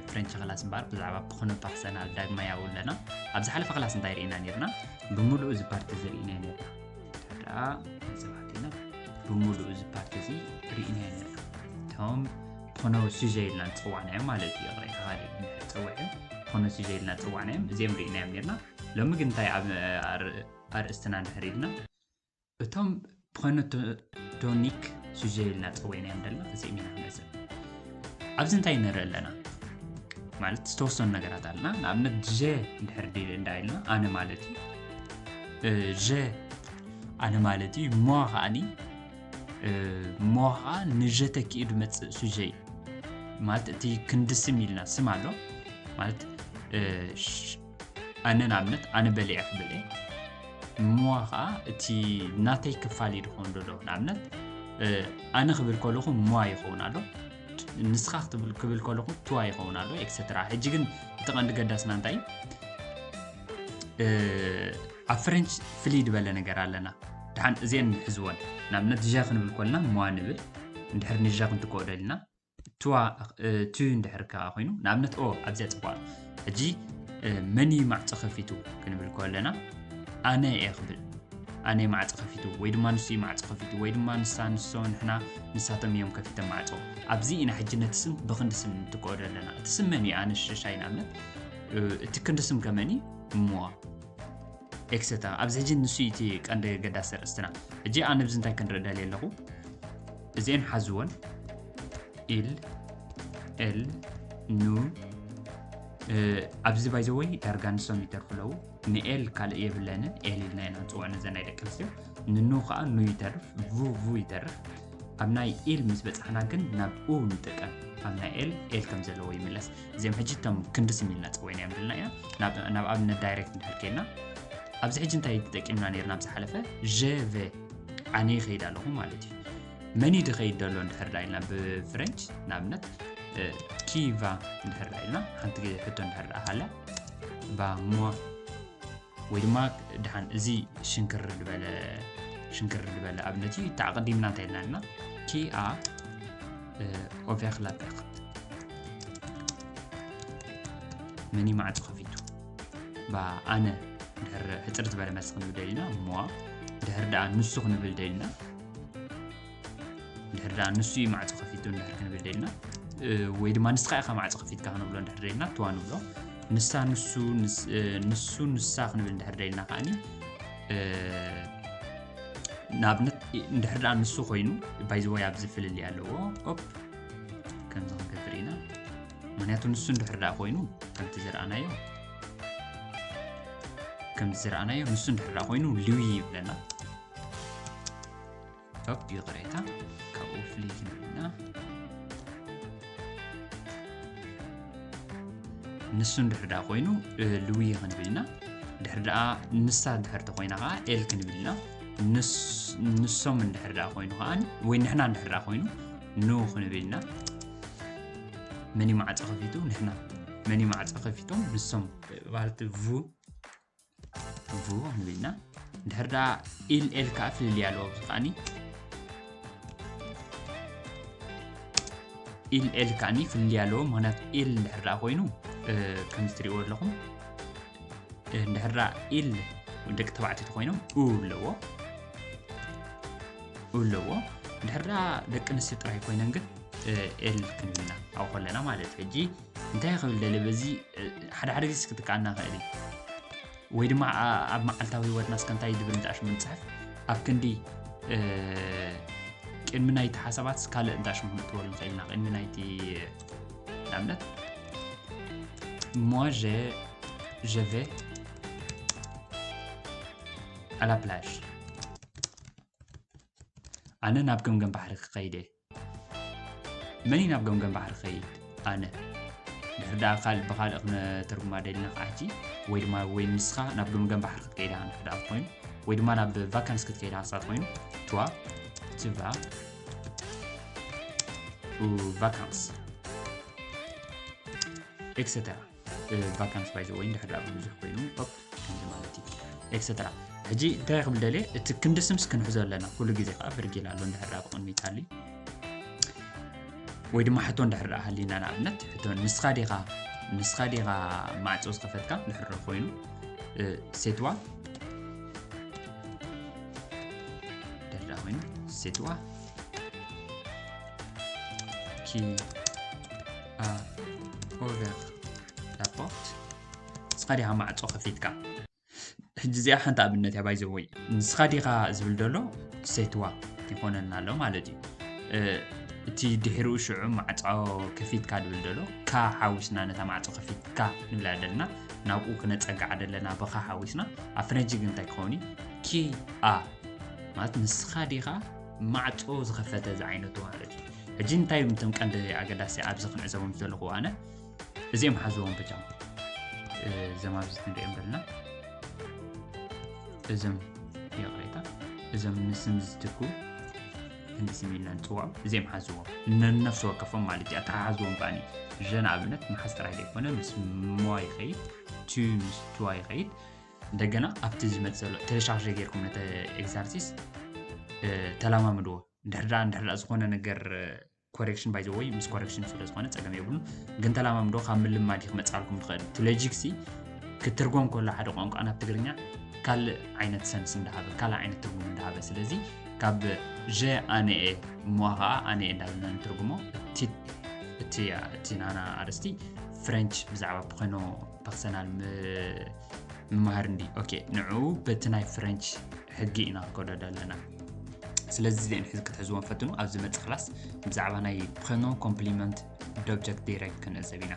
ፍሬንች ክላስ እምበኣር ብዛዕባ ፕሮኖፓርሰናል ዳግማይ ኣብኡ ኣለና። ኣብ ዝሓለፈ ክላስ እንታይ ርኢና ነርና? ብምሉኡ እዚ ፓርቲ እዚ ርኢና ነርና። ደኣ ጽባሕቲና ብምሉኡ እዚ ፓርቲ እዚ ርኢና ነርና። እቶም ፕሮኖ ሱጀ ኢልና ንጽዋዕናዮም ማለት እዩ። ይቕሬታ፣ ካልእ እንድሕር ጸዊዐ ፕሮኖ ሱጀ ኢልና ንጽዋዕናዮም፣ እዚኦም ርኢናዮም ነርና። ሎሚ ግን እንታይ ኣብ ኣር-፣ ኣርእስትና እንድሕር ኢልና፣ እቶም ፕሮኖቶኒክ ሱጀ ኢልና ጸዊዕናዮም ዘለና እዚኦም ኢና ክንዕዘብ። ኣብዚ እንታይ ንርኢ ኣለና? ማለት ዝተወሰኑ ነገራት ኣለና። ንኣብነት ጀ እንድሕር ዲ-፣ እንዳ ኢልና ኣነ ማለት እዩ። እ፣ ጀ ኣነ ማለት እዩ። ሟ ከኣኒ፣ እ፣ ሟ ከኣ ንጀ ተኪኡ ዝመጽእ ሱጀ እዩ። ማለት እቲ ክንዲ ስም ኢልና ስም ኣሎ። ማለት፣ እ፣ ሽ-፣ ኣነ ንኣብነት ኣነ በሊዐ ክብል እየ። ሟ ከኣ እቲ ናተይ ክፋል እዩ ዝኸውን ዘሎ። ንኣብነት፣ እ፣ ኣነ ክብል ከለኹ ሟ ይኸውን ኣሎ። ንስኻ ክትብል፣ ክብል ከለኹ ትዋ ይኸውን ኣሎ፣ ኤክሰትራ። ሕጂ ግን እቲ ቀንዲ ገዳስና እንታይ እዩ? እ፣ ኣብ ፍሬንች ፍልይ ዝበለ ነገር ኣለና። ደሓን እዚአን ንሕዝወን። ንኣብነት ጀ ክንብል ከለና ሟ ንብል። እንድሕር ንጀ ክንትክኦ ደሊና፣ ትዋ፣ እ፣ ቱ እንድሕር ከኣ ኮይኑ፣ ንኣብነት ኦ ኣብዚኣ ጽቡቕ። ሕጂ፣ እ፣ መን እዩ ማዕጾ ከፊቱ ክንብል ከለና፣ ኣነ እየ ክብል። ኣነ ማዕጾ ከፊቱ፣ ወይ ድማ ንሱ እዩ ማዕጾ ከፊቱ፣ ወይ ድማ ንሳ፣ ንሶ፣ ንሕና፣ ንሳቶም እዮም ከፊቶም ማዕጾ። ኣብዚ ኢና ሕጂ ነቲ ስም ብክንዲ ስም እንትክኦ ዘለና። እቲ ስም መን እዩ? ኣነ ሸሻይ ንኣብነት፣ እ፣ እቲ ክንዲ ስም ከ መን እዩ? እሞ ኤክሰትራ። ኣብዚ ሕጂ ንሱ እዩ እቲ ቀንዲ ገዳሲ ኣርእስትና። ሕጂ ኣነ ኣብዚ እንታይ ክንርኢ ደልየ ኣለኹ? እዚአን ሓዝወን። ኢል፣ ኤል፣ ኑ፣ እ፣ ኣብዚ ባይ ዘ ወይ ዳርጋ ንሶም ይተርፉ ኣለዉ። ንኤል ካልእ የብለንን። ኤል ኢልና ኢና ንጽውዖ ነዘን ናይ ደቂ ኣንስትዮ። ንኑ ከኣ ኑ ይተርፍ፣ ቩ፣ ቩ ይተርፍ። ኣብ ናይ ኢል ምስ በጻሕና ግን ናብ ኡ ንጥቀም። ኣብ ናይ ኤል፣ ኤል ከም ዘለዎ ይምለስ። እዚኦም ሕጂ እቶም ክንዲ ስም ኢልና ጸዊዕናዮም ዘለና ኢና። ናብ፣ ናብ ኣብነት ዳይሬክት እንድሕር ኬድና፣ ኣብዚ ሕጂ እንታይ ተጠቂምና ነይርና ኣብ ዝሓለፈ? ጀ ቨ፣ ኣነ ይኸይድ ኣለኹ ማለት እዩ። መን እዩ ዝኸይድ ዘሎ እንድሕር ዳ ኢልና ብፍሬንች፣ ንኣብነት፣ እ፣ ኪ ቫ እንድሕር ዳ ኢልና፣ ሓንቲ ግዜ ሕቶ እንድሕር ዳ ሃላ፣ ባ ሞ፣ ወይ ድማ ደሓን እዚ ሽንክር ዝበለ፣ ሽንክር ዝበለ ኣብነት እዩ። እቲ ኣቐዲምና እንታይ ኢልና ኣለና? ኪ ኣ፣ እ፣ ኦቨርላፕ ያኽል። መን እዩ ማዕጾ ከፊቱ? ባ ኣነ እንድሕር ሕጽር ዝበለ መልሲ ክንብል ደሊና፣ እሞ ድሕር ደኣ ንሱ ክንብል ደሊና፣ ድሕር ደኣ ንሱ እዩ ማዕጾ ከፊቱ እንድሕር ክንብል ደሊና፣ እ፣ ወይ ድማ ንስኻ ኢኻ ማዕጾ ከፊትካ ክንብሎ እንድሕር ደሊና፣ ትዋ ንብሎ። ንሳ፣ ንሱ፣ ንስ-፣ እ፣ ንሱ፣ ንሳ ክንብል እንድሕር ደሊና ከኣኒ፣ እ፣ ንኣብነት፣ እንድሕር ደኣ ንሱ ኮይኑ፣ ባይ ዘ ወይ ኣብዚ ፍልልይ ኣለዎ። ኦፕ፣ ከምዚ ክንገብር ኢና። ምኽንያቱ ንሱ እንድሕር ደኣ ኮይኑ፣ ከምቲ ዝረኣናዮ፣ ከምቲ ዝረኣናዮ፣ ንሱ እንድሕር ደኣ ኮይኑ፣ ልዊ ይብለና። ኦፕ፣ ይቕሬታ፣ ካብኡ ፍልይ ክንብል ኢና። ንሱ እንድሕር ደኣ ኮይኑ፣ እ፣ ልዊ ክንብል ኢና። ድሕር ደኣ ንሳ ድሕር ተኮይና ከኣ ኤል ክንብል ኢና። ንስ-፣ ንሶም እንድሕር ደኣ ኮይኑ ከኣ፣ ወይ ንሕና እንድሕር ደኣ ኮይኑ፣ ኑ ክንብል ኢና። መን እዩ ማዕጾ ከፊቱ? ንሕና። መን እዩ ማዕጾ ከፊቶም? ንሶም። ማለት ቩ፣ ቩ ክንብል ኢና። ድሕር ደኣ ኢል ኤል ከኣ ፍልልይ ኣለዎ። ኣብዚ ከኣኒ ኢል ኤል ከኣኒ ፍልልይ ኣለዎ። ምኽንያቱ ኢል እንድሕር ደኣ ኮይኑ፣ እ፣ ከምዚ ትሪእዎ ኣለኹም፣ እ፣ እንድሕር ደኣ ኢል ደቂ ተባዕትዮ ተኮይኖም ኡ ኣለዎ፣ ኡ ኣለዎ። እንድሕር ደኣ ደቂ ኣንስትዮ ጥራይ ኮይነን ግን፣ እ፣ ኤል ክንብል ኢና ኣብኡ ከለና ማለት እዩ። ሕጂ እንታይ ክብል ደልየ በዚ፣ እ፣ ሓደ ሓደ ግዜ ክትከኣና ይኽእል እዩ። ወይ ድማ ኣ-፣ ኣብ መዓልታዊ ህይወትና እስከ እንታይ ዝብል እንተኣሽሙ ንጽሕፍ፣ ኣብ ክንዲ፣ እ፣ ቅድሚ ናይቲ ሓሳባትስ ካልእ እንተኣሽሙ ክንእትወሉ ንኽእል ኢና። ቅድሚ ናይቲ፣ ንኣብነት፣ moi, je, je vais à la plage። ኣነ ናብ ገምገም ባሕሪ ክኸይድ እየ። መን እዩ ናብ ገምገም ባሕሪ ክኸይድ? ኣነ። ድሕሪ ደኣ ካልእ ብኻልእ ክነተርጉማ ደሊና ከዓ ሕጂ፣ ወይ ድማ ወይ ንስኻ ናብ ገምገም ባሕሪ ክትከይድ ኢኻ እንድሕር ደኣ ኮይኑ፣ ወይ ድማ ናብ ቫካንስ ክትከይድ ኢኻ ንስኻ ኮይኑ፣ toi, tu vas aux vacances, et cetera። እ፣ ቫካንስ ባይ ዘ ወይ እንድሕር ደኣ ብዙሕ ኮይኑ፣ ኦፕ፣ ከምዚ ማለት እዩ። ኤክሰትራ። ሕጂ እንታይ ክብል ደልየ? እቲ ክንዲ ስምስ ክንሕዞ ኣለና። ኩሉ ግዜ ከዓ ቨርጊል ኣሎ እንድሕር ደኣ ብቕድሚት ሃልዩ። ወይ ድማ ሕቶ እንድሕር ደኣ ሃሊና፣ ንኣብነት ሕቶ፣ ንስኻ ዲኻ ንስኻ ዲኻ ማዕጾ ዝኸፈትካ? ድሕር ኮይኑ ሴትዋ ደዳ ኮይኑ ሴትዋ ኪ ኣ ኦቨር ላፖርት፣ ንስኻ ዲኻ ማዕጾ ከፊትካ? ሕጂ እዚኣ ሓንቲ ኣብነት እያ። ባይዘወይ ንስኻ ዲኻ ዝብል ዘሎ ሴትዋ ይኾነና ኣሎ ማለት እዩ። እቲ ድሕሪኡ ሽዑ ማዕጾ ከፊትካ ድብል ዘሎ ካ ሓዊስና፣ ነታ ማዕጾ ከፊትካ ንብላ ደለና፣ ናብኡ ክነጸግዓ ደለና ብኻ ሓዊስና። ኣብ ፍረንጂ ግን እንታይ ክኸውን እዩ? ኪ ኣ ማለት ንስኻ ዲኻ ማዕጾ ዝኸፈተ ዝዓይነቱ ማለት እዩ። ሕጂ እንታይ እዮም እቶም ቀንዲ ኣገዳሲ ኣብዚ ክንዕዘቦም ዘለኹ ኣነ እዚኦም ሓዝዎም ብቻ። እዞም ኣብዚ ክንሪኦም ዘለና እዞም ይቕሬታ እዞም ንስም ዝትኩ ክንዲ ስም ኢልና ንፅዋዖም እዚኦም ሓዝዎም። ነነፍሲ ወከፎም ማለት እዩ። ኣተሓሓዝዎም ከዓኒ ጀ ንኣብነት መሓዝ ጥራይ ዘይኮነ ምስ ሞዋ ይኸይድ፣ ቱ ምስ ቱዋ ይኸይድ። እንደገና ኣብቲ ዝመፅ ዘሎ ቴሌሻርጀ ጌርኩም ነተ ኤግዛርሲስ ተላማምድዎ። እንድሕር ደኣ እንድሕር ደኣ ዝኾነ ነገር ኮሬክሽን ባይ ዘ ወይ ምስ ኮሬክሽን ስለ ዝኾነ ፀገም የብሉን። ግን ተላማምዶ ካብ ምልማድ እዩ ክመፅኣልኩም ዝኽእል። እቲ ሎጂክ ሲ ክትርጎም ከሎ ሓደ ቋንቋ ናብ ትግርኛ ካልእ ዓይነት ሰንስ እንዳሃበ ካልእ ዓይነት ትርጉም እንዳሃበ፣ ስለዚ ካብ ጀ ኣነኤ እሞ ከዓ ኣነኤ እንዳበልና ንትርጉሞ። እቲ እቲ ናና ኣርስቲ ፍሬንች ብዛዕባ ፕኸኖ ፐርሰናል ምምሃር እንዲ ኦኬ ንዑ በቲ ናይ ፍሬንች ሕጊ ኢና ክከዶ ዘለና። ስለዚ እዚአን ሕዚ ክትሕዝዎም ፈትኑ። ኣብ ዝመፅእ ክላስ ብዛዕባ ናይ ፕኸኖ ኮምፕሊመንት ዶብጀክት ዲሬክት ክንዕዘብ ኢና።